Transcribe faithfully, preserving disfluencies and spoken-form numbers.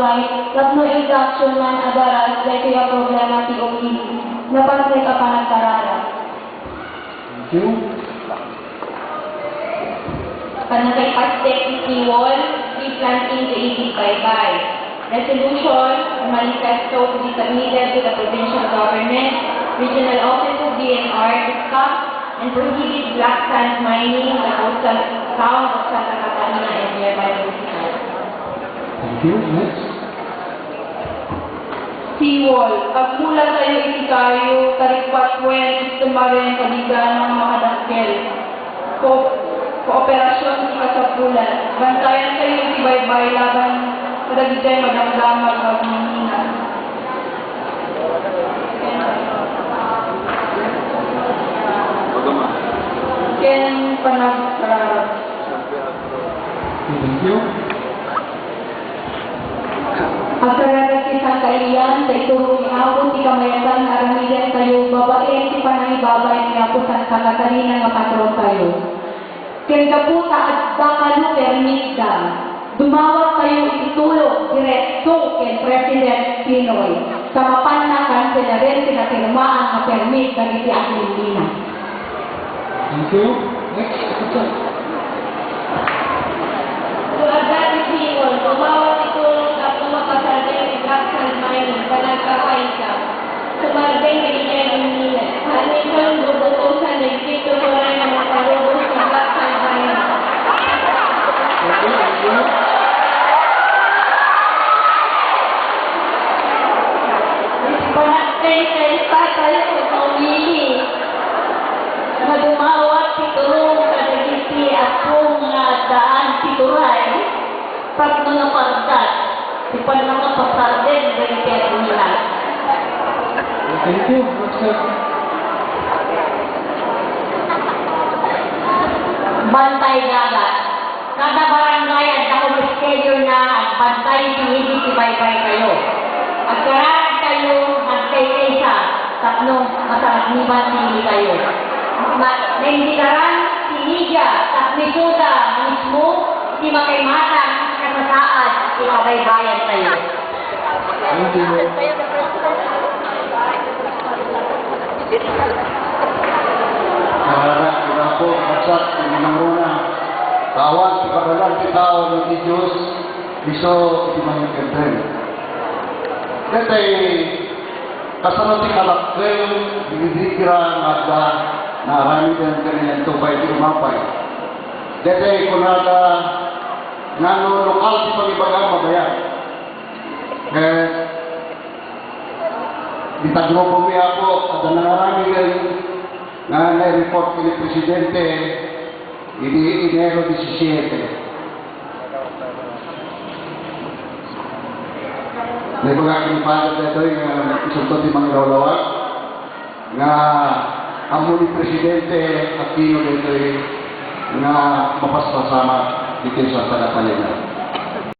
Tapno iti action man a daras daytoy a problema ti uging napatneg a panagkararag. Thank you. Pannakaipastek ti seawall, tree planting, ken idi baybay. Resolution, a manifesto to be submitted to the provincial government, regional office of D N R, to stop and prohibit black sand mining in the coastal town of Santa Catarina and nearby municipalities. Thank you. Next. Seawall, agmulatayo iti kayo, tarigpatuen, istemaren, kabigan, nga makadakkel. Ko-, kooperasion ti kasapulan. Bantayantayo iti baybay laban kadagiti madamdama nga agmamina. Ken panagkararag. Thank you. Agkararag ti Santa Ilian, ta iturong ni Apo ti kamayatan nga aramidenkayo babaen ti panangibabay ni Apo Santa Catarina nga patrontayo. Ken gapu ta adda kano permitda, dumawatkayo iti tulok diretso ken President Pinoy, ta mapanna kanselaren ti napirmaan nga permit dagiti agmamina. Thank you. Next, officer. Duadda ti seawall, dumawat ti tulok tapno mapasardeng ti black sand mining, panagkakaisa. Sumardeng dagiti agmamina. Admission, bubutosan, dagiti tuturay nga maparubos nga black sand mining. Thank you, thank you. Iti panagtengteng, tatay, ken mamimi. Nga dumawat ti tulong kadagiti apong nga addaan ti turay, tapno napardak ti pannakapasardeng dagiti agmamina. Thank you, Mister. Bantay dagat. Kada barangay adda kumiskeyona agbantay iti idi ti baybaytayo. Agkararagtayo, agkaykaisa, tapno masarakniban ti ilitayo. Ma-, naimbitaran ti media tapno isuda mismo ti makaimatang iti kasasaad ti kabaybayantayo. Thank you. Kararag ti Apo, kabsat, ti nangruna. Ta awan ti padalan ti tao iti Dios, isu iti mangikeddeng. Daytoy, kasano ti kadakkel, dirigira nga adda naaramiden ken nainto pay ti umapay. Daytoy kunada nga no lokal ti pangibaga, mabayag. Ket dita grupomi, Apo, adda nangaramiden nga nai-report ken ni Presidente idi Enero disisiete. Naibaga ken ni Father daytoy nga isunto ti mangilawlawag nga ammo ni Presidente Aquino daytoy nga mapaspasamak ditoy Santa Catalina.